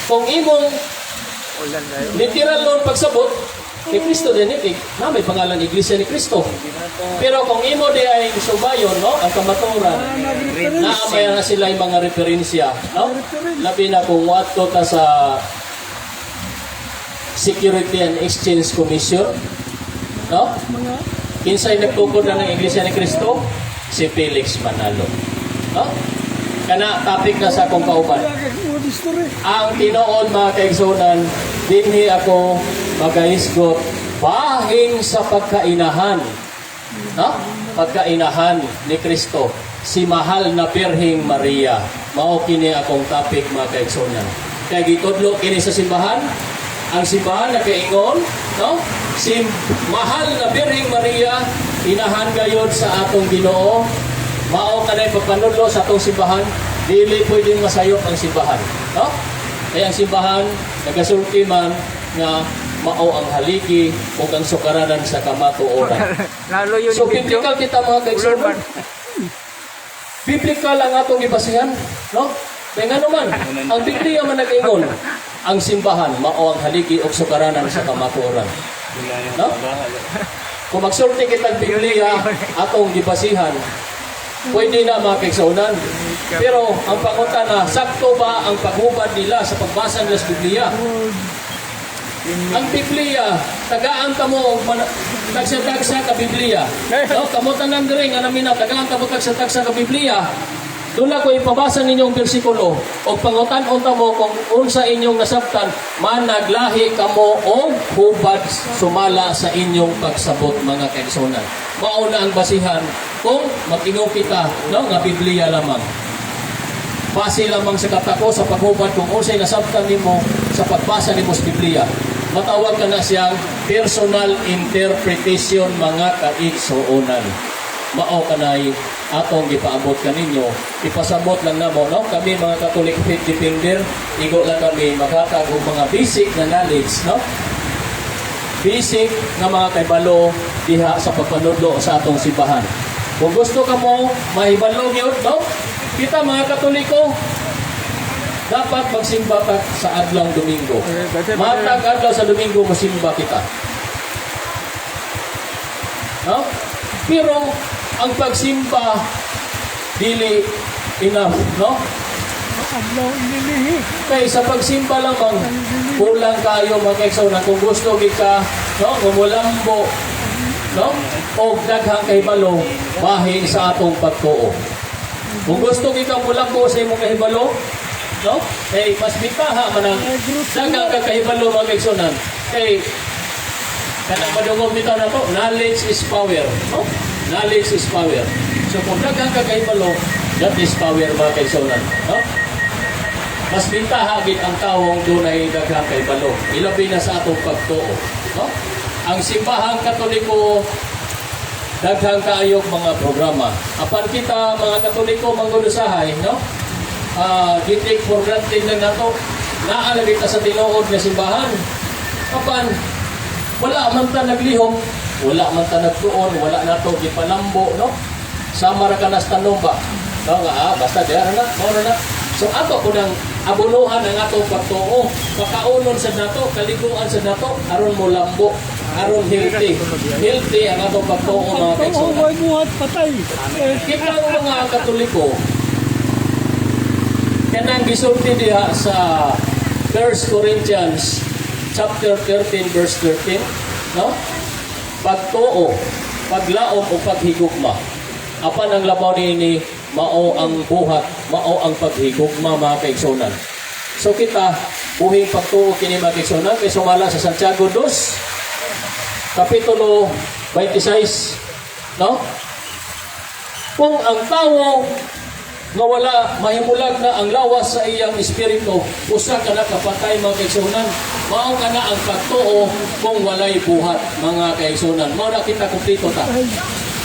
Kung imong Ulan tayo. literal nun pagsabot, kay Kristo din ni, na may pangalan Iglesia ni Cristo. Pero kung imo di ay subayon, no, ang kamaturan, na may na sila yung mga referensya, no? Labi na kung wato ta sa Security and Exchange Commission, no? Kinsay nagtukod na ng Iglesia ni Cristo? Si Felix Manalo. No? Kana topic na sa akong kauban. Ang tinuod, mga kaigsunan, dinhi ako magahisgot bahin sa pagkainahan. No? Pagkainahan ni Kristo, si mahal na Birheng Maria. Mao kini akong topic, mga kaigsunan. Kay gitudlo kini sa simbahan, ang simbahan nakaingon, no? Si mahal na Birheng Maria, inahan gayod sa atong Ginoo. Mao kanay pagpanudlo sa atong simbahan, dili pwedeng masayop ang simbahan, no? Kaya ang simbahan nagasulti man nga mao ang haligi ug ang sukaranan sa kamatuoran. Lalo yun So yung video. biblical kita, mga Ulan kaigsuonan. man. Biblical ang atong gibasihan, no? Kaya nga naman, ang Biblia man nag-ingon, ang simbahan mao ang haligi ug sukaranan sa kamatuoran. No? Kung magsulti kitang Biblia atong gibasihan, pwede na, mga kaigsuonan. Pero ang pangutana, sakto ba ang paghubad nila sa pagbasa nila sa Biblia? Ang Biblia, tagaan ka mo og tagsa-tagsa ka Biblia. No, kamo tanan diri nga naminaw, tagaan ka mo tagsa-tagsa ka Biblia. Dula ko ipabasa ninyo ang bersikulo og pangutan-on ta mo kung unsa inyong nasabtan, managlahi kamo og hubad sumala sa inyong pagsabot, mga kaigsuonan. Mao na ang basihan kung mag-ingon kita, no, nga Biblia lamang. Base lamang sa katako sa paghubad kung unsay nasabtan nimo sa pagbasa nimo sa Biblia. Matawag ka na siyang personal interpretation, mga kaigsuonan. Mao kanay atong gipaabot kaninyo. Ipasabot lang namo, no? Kami mga Catholic Faith Defender, igo lang kami makatag og mga basic na knowledge, no? Basic nga mga kaibalo diha sa pagpanudlo sa atong simbahan. Kung gusto ka mo mahibalo gyud, no? Kita mga Katoliko dapat magsimba ta sa adlaw Domingo. Matag adlaw sa Domingo mosimba kita. No? Pero ang pagsimba dili enough, no? Adlaw inilihi. Kay sa pagsimba lamang kulang kayo, mga kaigsuonan, kung gusto gid ka, no, kumulambo, no, og daghang kahibalo bahin sa atong pagtuo. Kung gusto gid ka mulambo sa imong kahibalo, no, kay mas bitaha man ang daghang ka kahibalo, mga kaigsuonan. Kay kanang madungog bitaw na to, knowledge is power, no? Knowledge is power. So kung daghang ka kahibalo, that is power, mga kaigsuonan, no? Mas bintaha gid ang tawong dunay daghang kahibalo, ilabi na sa atong pagtuo, no? Ang simbahang Katoliko daghang kaayog mga programa. Apan kita mga Katoliko manggudusahay, no, gi-take for granted lang nato. Naa lagi ta sa tinuod nga simbahan. Apan wala man ta naglihok, wala man ta nagtuon, wala nato gipalambo, no? Sama ra kanas tanom ba? No, nga basta diha ra na, mao ra na. So ato kunang abonohan ang atong pagtuo, pakaunon sa nato, kaliguan sa nato aron mo lambo, aron healthy. Healthy ang atong pagtuo, mga Pagtuo, kaigsuonan. way buhat, patay. Eh, Kita ang mga Katoliko kanang gisulti diha sa 1 Corinthians chapter 13 verse 13, no? Pagtuo, paglaom o paghigugma. Apan ang labaw niini mao ang buhat, mao ang paghigugma, mga kaigsuonan. So kita buhing pagtuo kini, mga kaigsuonan, kay sumala sa Santiago 2 kapitulo 26, no? Kung ang tawo nga wala mahimulag na ang lawas sa iyang espiritu, usa ka na kapatay, mga kaigsuonan. Mao ka na ang pagtuo kung walay buhat, mga kaigsuonan. Mao na kita kumpleto ta.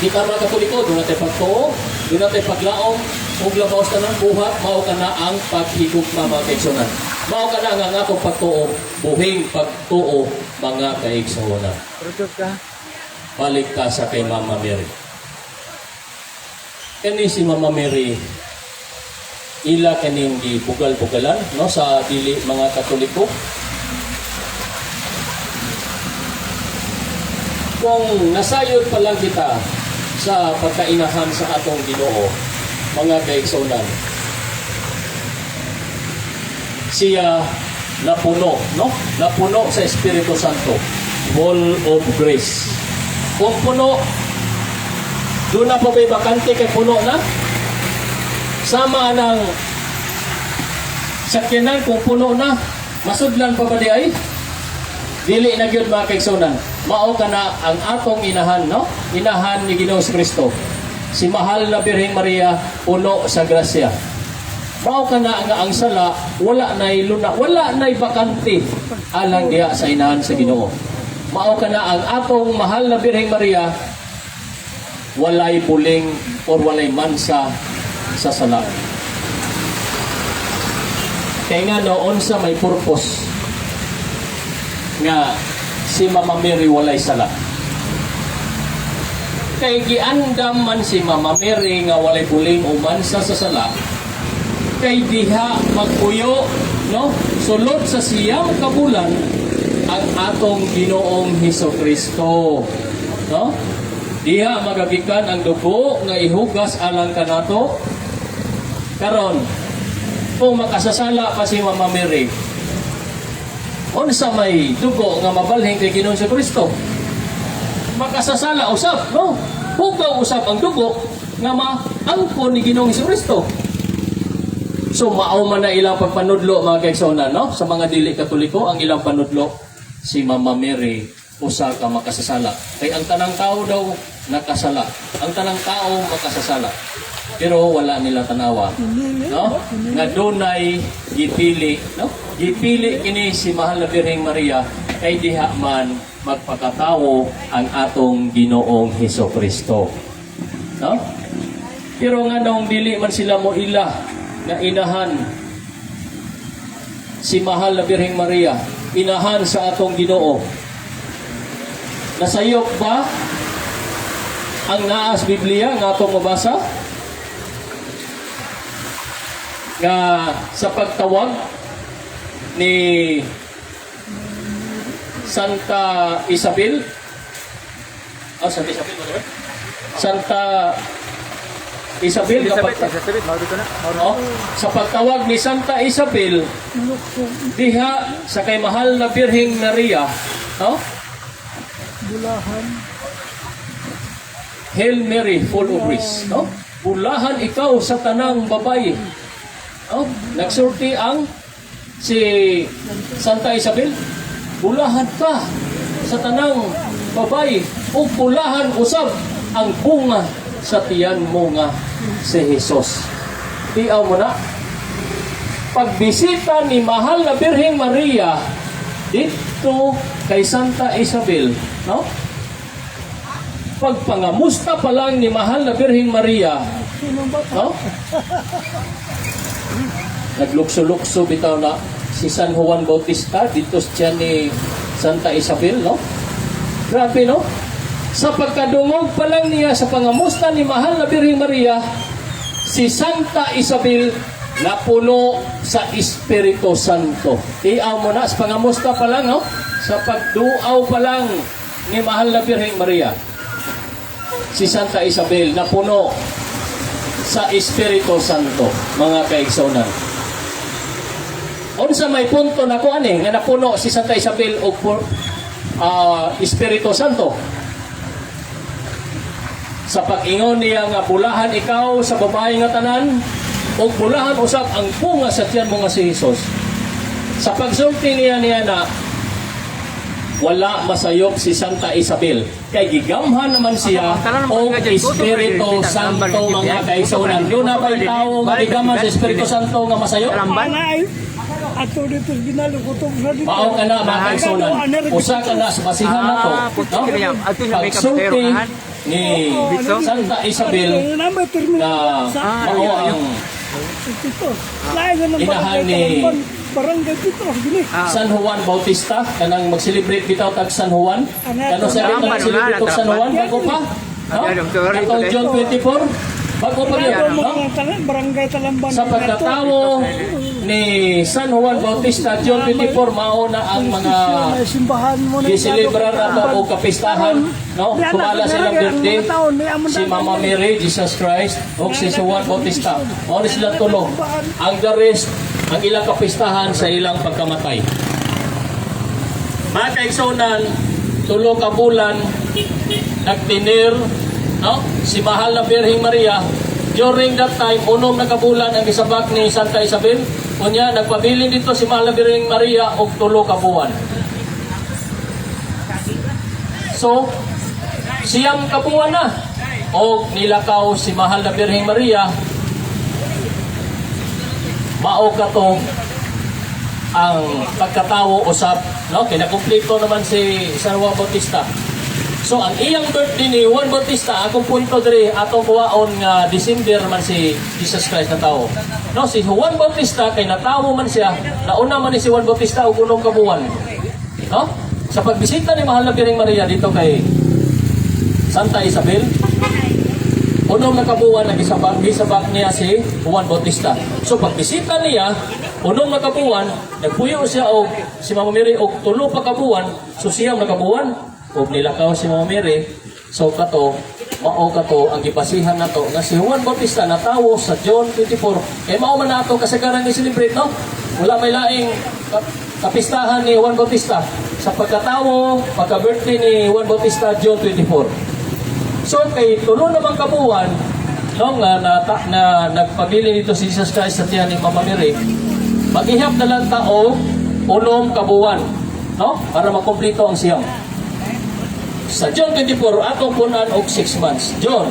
Kita mga Katoliko, duna tay pagtuo, duna tay paglaom, ug labaw sa tanan buhat, mao ka na ang paghigugma, mga kaigsuonan. Mao ka na ang atong pagtuo, buhing pagtuo, mga kaigsuonan. Produce ka. Balik ka sa kay Mama Mary. Kani si Mama Mary, Ila kaning gibugal-bugalan, no, sa dili mga Katoliko. Kung nasayod pa lang kita sa pagkainahan sa atong Ginoo, mga kaigsunan, siya napuno, no? Napuno sa Espiritu Santo, full of grace. Kung puno, doon na po ba'y bakante kay puno na? Sama ng sakyanan kung puno na, masudlan pa ba di ay? Dili na gyud, mga kaigsunan. Mao kana ang atong inahan, no? Inahan ni Ginoong Kristo. Si mahal na Birheng Maria, puno sa grasya. Mao kana nga ang sala wala nay luna, wala nay bakante alang diha sa inahan sa Ginoo. Mao kana ang atong mahal na Birheng Maria walay buling or walay mansa sa sala. Kaya nga noon sa may purpose nga si Mama Mary walay sala? Kay giandam man si Mama Mary nga walay buling o mansa sa sala kay diha magpuyo, no, sulod sa 9 ka bulan ang atong Ginoong Hesus Kristo, no? Diha magagikan ang dugo nga ihugas alang kanato. Karon, kung makasasala pa si Mama Mary, unsa may dugo nga mabalhin kay Ginoong Hesus Kristo? Makasasala usab, no? Hugaw usab ang dugo nga maangkon ni Ginoong Hesus Kristo. So mao man na ilang pagpanudlo, mga kaigsuonan, no? Sa mga dili Katoliko, ang ilang panudlo, si Mama Mary usa ka makasasala. Kay ang tanang tao daw nakasala. Ang tanang tao makasasala. Pero wala nila tanawa, no? Nga dunay gipili, no? Gipili kini si Mahal na Birheng Maria kay diha man magpakatawo ang atong Ginoong Hesus Kristo. No? Pero nga nung dili man sila mo ila nga inahan si Mahal na Birheng Maria, inahan sa atong Ginoo? Nasayop ba ang naas Biblia nga atong mabasa? Nga sa pagtawag ni Santa Isabel, ah, Santa Isabel ba ito? Santa Isabel, Elizabeth, kapag, Elizabeth, mao dito na. Mao oh, sa pagtawag ni Santa Isabel diha sa kay mahal na Birheng Maria, no? Bulahan. "Hail Mary, full of grace," no? "Bulahan ikaw sa tanang babayi." No? Nagsulti ang si Santa Isabel, "Bulahan ka sa tanang babayi ug bulahan usab ang bunga sa tiyan mo nga si Jesus." Tiaw mo na. Pagbisita ni Mahal na Birheng Maria dito kay Santa Isabel, no? Pagpangamusta pa lang ni Mahal na Birheng Maria, Sino ba? No? Naglukso-lukso bitaw na si San Juan Bautista dito siya ni Santa Isabel, no? Grabe, no? Sa pagkadungog pa lang niya sa pangamusta ni Mahal na Birheng Maria, si Santa Isabel napuno sa Espiritu Santo. Tiaw mo na, sa pangamusta pa lang, no? Sa pagduaw pa lang ni Mahal na Birheng Maria, si Santa Isabel napuno sa Espiritu Santo, mga kaigsunan. Unsa may punto na ko ani nga napuno si Santa Isabel og Espiritu Santo? Sa pag-ingon niya nga bulahan ikaw sa babae nga tanan ug bulahan usab ang bunga sa tiyan mo nga si Jesus. Sa pagsulti niya niya na wala masayop si Santa Isabel kay gigamhan naman siya og Espiritu Santo, mga kaigsunan. Doon na ba'y tao nga gigamhan sa Espiritu Santo nga masayop? Lamban. Anay, ato dito binalo ko sa dito. Mao ka na, mga kaigsunan. Usa ka na sa basihan nato. Ah, puti No? kaya. Ato na may Pagsulti kapatero kahan. ni Santa Isabel Number terminal na sa mao ang dito. Lain na ng inahan barangay ni Kalamban. Barangay dito, gini. San Juan Bautista, kanang mag-celebrate bitaw tag San Juan. Kano sa Tama, nag-celebrate og San Juan bago pa? No? Ano, Katong June 24. Bago pa yun, Ato no? mga barangay Talamban. Sa pagkatawo ni San Juan Bautista, June 24, mao na ang mga Simbahan mo na giselebrar nato o kapistahan, no? Kumala silang birthday, si Mama Mary, Jesus Christ, o si Juan Bautista. Mao ni silang tulo. Ang the rest, ang ilang kapistahan sa ilang pagkamatay. Mga kaigsunan, 3 ka bulan nagtinir, no? Si Mahal na Birheng Maria. During that time, 6 na ka bulan ang gisabak ni Santa Isabel. Unya, nagpabilin dito si Mahal na Birheng Maria og 3 ka buwan. So, 9 ka buwan na. Og nilakaw si Mahal na Birheng Maria. Mao kato ang pagkatawo usab, no? Kay nakumpleto naman si San Juan Bautista. So ang iyang birthday ni Juan Bautista, akong punto diri, atong kuwaon nga December man si Jesus Christ natawo. No, si Juan Bautista kay natawo man siya, nauna man ni si Juan Bautista og 6 ka buwan. No? Sa pagbisita ni Mahal na Birheng Maria dito kay Santa Isabel, 6 na kabuwan na gisabak niya si Juan Bautista. So pagbisita niya, 6 na kabuwan, nagpuyo siya og si Mama Mary og 3 pa kabuwan, so 9 na kabuwan, og nilakaw si Mama Mary. So kato, mao kato ang gibasihan nato nga si Juan Bautista natawo sa June 24. Eh mao man nato kasagaran ni celebrate, no? Wala may laing kapistahan ni Juan Bautista sa pagkatawo, pagka-birthday ni Juan Bautista, June 24. So kay 3 naman kabuwan, no, nga na nagpabili nito si Jesus Christ sa tiyan ni Mama Mary, maghihap na lang ta og 6 ka buwan, no, para makumpleto ang 9. Sa June 24, atong punan og 6 months. June,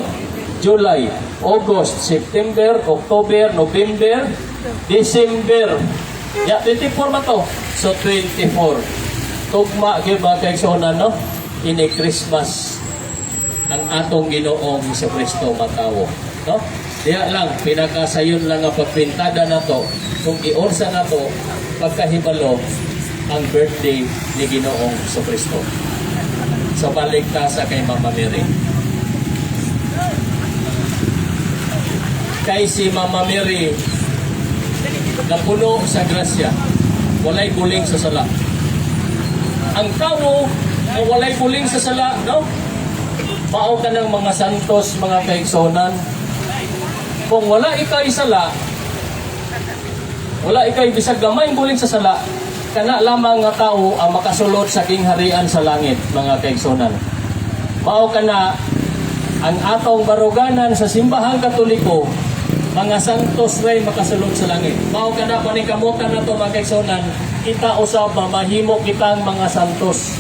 July, August, September, October, November, December. Ya, 24 man to. So 24. Tugma gyud, mga kaigsuonan, no? Ini Christmas ang atong Ginoong Kristo matawo, no? Diya lang pinakasayon lang nga pagpintada nato kung iorsa nato pagkahibalo ang birthday ni Ginoong Kristo. So balik ta sa kay Mama Mary. Kay si Mama Mary napuno sa grasya, walay buling sa sala. Ang tawo na walay buling sa sala, no? Mao ka ng mga santos, mga kaigsonan. Kung wala ikay sala, wala ikay bisag gamay buling sa sala, kana lamang nga tao ang makasulod sa gingharian sa langit, mga kaigsonan. Mao ka na ang atong baruganan sa Simbahang Katoliko, mga santos ray makasulod sa langit. Mao ka na paningkamutan nato, mga kaigsonan, kita usab mamahimo kitang mga santos.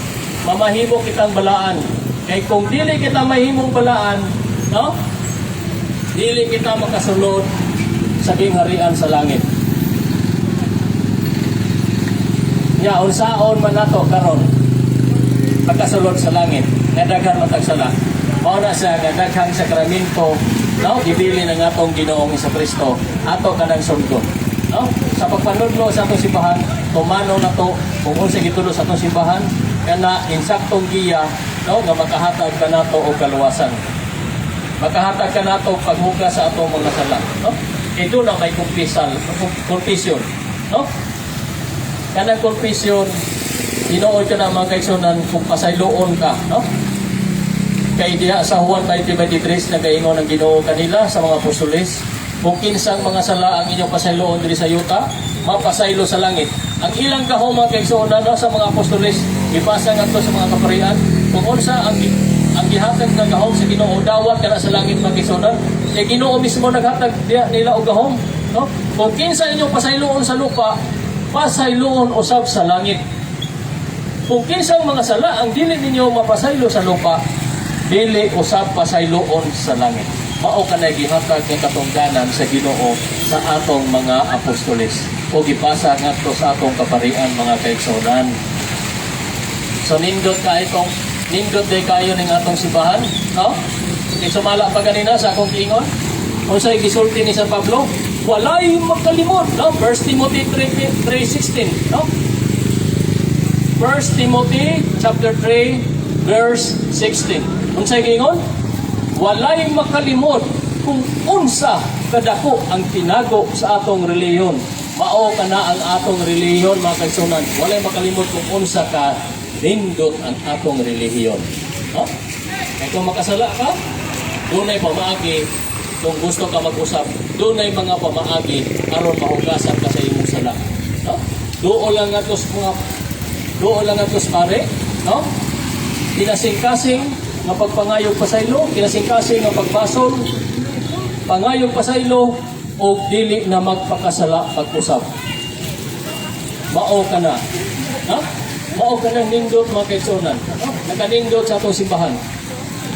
Mamahimo kitang balaan. Kay kung dili kita mahimong balaan, no? Dili kita makasulod sa gingharian sa langit. Nya unsaon man nato karon pagkasulod sa langit nga daghan man tag sala? Mao na siya nga daghang sakramento, no, gibili ng atong Ginoong Kristo ato kanang sundon, no? Sa pagpanudlo sa atong simbahan, tumano nato kung unsa gitudlo sa atong simbahan kana insaktong giya, no, nga makahatag kanato og kaluwasan, makahatag kanato og paghugas sa atong mga sala, no? Ito na may kumpisal, confession, no? Kanang confession, tinuod ka na, mga kaigsunan, kung pasayloon ka, no? Kay diha sa Juan 20:23, nagaingon ang Ginoo kanila sa mga apostoles, "Kung kinsang mga sala ang inyong pasayloon diri sa yuta, mapasaylo sa langit." Ang ilang gahom, mga kaigsuonan, no, sa mga apostoles, gipasa ngadto sa mga kaparian. Kung unsa ang gihatag nga gahom sa Ginoo, dawat kana sa langit, mga kaigsuonan. Kay Ginoo mismo naghatag diha nila og gahom, no? Kung kinsa inyong pasayloon sa lupa, pasayloon usab sa langit. Kung kinsang mga sala ang dili ninyo mapasaylo sa lupa, dili usab pasayloon sa langit. Mao kanay gihatag nga katungdanan sa Ginoo sa atong mga apostoles o gipasa ngadto sa atong kaparian, mga kaigsuonan. So nindot ka itong nindot day kayo ning atong simbahan, no? Kay sumala pa ganina sa akong giingon, unsay gisulti ni San Pablo? Walay magkalimot, no? 1 Timothy 3:16, no? 1 Timothy chapter 3 verse 16. Unsay giingon? Walay makalimot. kung unsa kadako ang tinago sa atong relihiyon. Mao kana ang atong relihiyon, mga kaigsuonan. Walay makalimot kung unsa ka nindot ang atong relihiyon. No? Kaya kung makasala ka, dunay pamaagi. Kung gusto ka mag-usab, dunay mga pamaagi aron mahugasan ka sa imong sala. No? Duol lang atos pare, no? Kinasing-kasing nga pagpangayog pasaylo, kinasing-kasing nga pagbasol, pangayog pasaylo o dili na magpakasala pag-usab. Mao ka na. Ha? Mao ka na nindot, mga kaigsuonan. No? Nakanindot sa atong simbahan.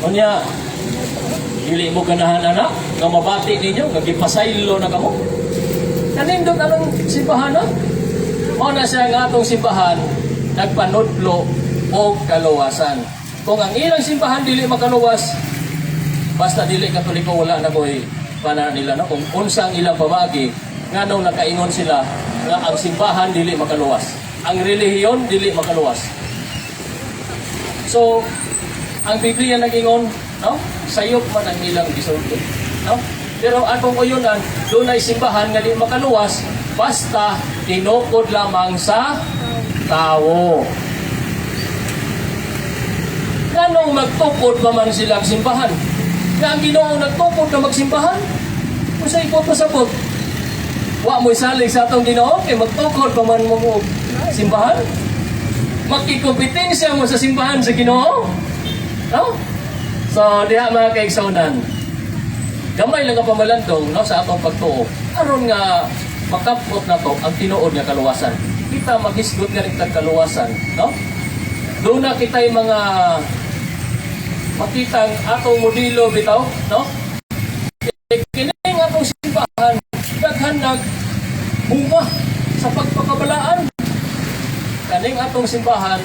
Unya, dili mo ganahan ana nga mabati ninyo nga gipasaylo na kamo. Kanindot anang simbahan, ha? Mao na siya nga atong simbahan nagpanudlo og kaluwasan. Kung ang ilang simbahan dili makaluwas, basta dili Katoliko, wala na ko'y pana nila, no? Kung unsa ang ilang pamaagi, nganong nakaingon sila nga ang simbahan dili makaluwas. Ang relihiyon dili makaluwas. So, ang Biblia nag-ingon, no? Sayop man ang ilang gisulti, no? Pero atong uyunan, dunay simbahan nga di makaluwas basta tinukod lamang sa tawo. Nganong magtukod pa man sila ang simbahan? Nga ang Ginoo nagtukod na magsimbahan? Kung sa ikot pasabot, wa mo'y salig sa atong Ginoo kay magtukod pa man mo og simbahan? Makikompetensya mo sa simbahan sa Ginoo? No? So, diha, mga kaigsuonan, gamay lang ang pamalandong, no, sa atong pagtuo aron nga makapot na to ang tinuod nga kaluwasan. Kita maghisgot nga rin kaluwasan, no? Doon na kita'y mga makitang atong modelo bitaw, no? Eh, kini nga atong simbahan, daghan nag bunga sa pagpakabalaan. Kaning atong simbahan,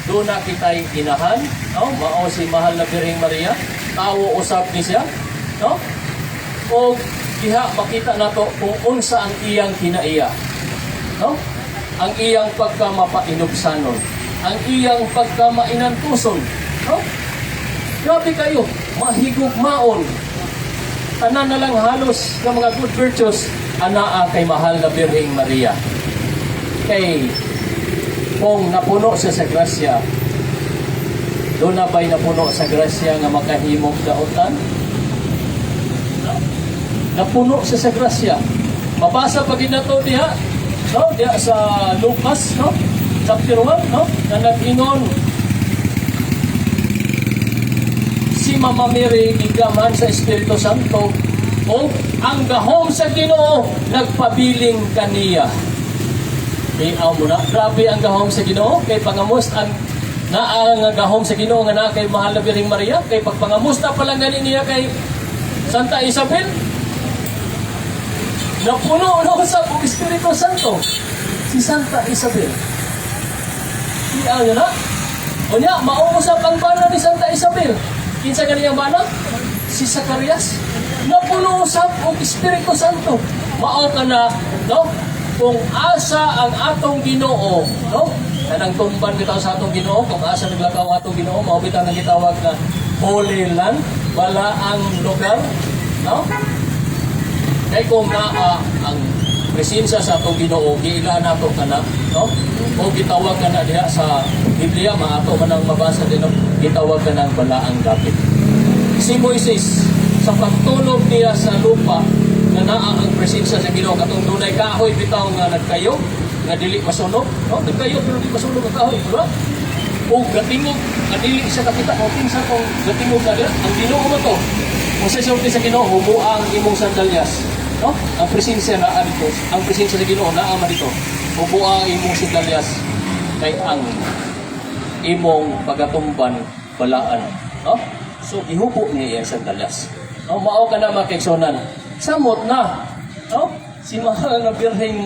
doon na kita'y inahan, no? Mao si Mahal na Birheng Maria, tawo usab ni siya, no? O diha makita nato kung unsa ang iyang kinaiya, no? Ang iyang pagkamapainubsanon, ang iyang pagkamainantuson, no? Grabe kayo, mahigugmaon. Tanan na lang halos ng mga good virtues anaa kay Mahal na Birheng Maria. Kay kung napuno siya sa grasya, doon na ba'y napuno sa grasya nga makahimog daotan? No? Napuno siya sa grasya. Mabasa pa gid nato diha, no? Diha sa Lucas, no? Chapter 1, no? Na nag-ingon si Mama Mary gigaman sa Espiritu Santo o ang gahom sa Ginoo nagpabiling kaniya. Iaw mo na, grabe ang gahom sa Ginoo kay pangamos ang naa nga gahom sa Ginoo nga naa kay Mahal na Birheng Maria, kay pagpangamusta pa lang gani niya kay Santa Isabel, napuno na usab og Espiritu Santo si Santa Isabel. Iaw niyo na. Unya, mao usab ang bana ni Santa Isabel. Kinsa gani ang bana? Si Zacarias. Napuno usab og Espiritu Santo. Mao ka na, no? Kung asa ang atong Ginoo, no? Kanang tumban bitaw sa atong Ginoo, kung asa naglakaw ang atong Ginoo, mao bitaw nang gitawag na Holy Land, balaang lugar, no? Kay kung naa ang presensya sa atong Ginoo, giila nato kana, no? O gitawag ka na diha sa Biblia, maato man ang mabasa din, no? Gitawag ka ng balaang dapit. Si Moises, sa pagtulog niya sa lupa, nga naa ang presensya sa Ginoo, katong dunay kahoy bitaw nga nagkayo, nga dili masunog, no? Nagkayo pero dili masunog ang kahoy, di ba? O gatingog, nga dili siya kakita, o kinsa kung gatingog na diha, ang Ginoo mo to. Kung sa sulti sa Ginoo, huboa ang imong sandalyas. No? Ang presensya naa dito, ang presensya sa Ginoo naa man dito. Huboa ang imong sandalyas kay ang imong pagatumban balaan. No? So gihubo niya iyang sandalyas. No, mao ka na, mga kaigsuonan. Samot na. No? Si Mahal na Birheng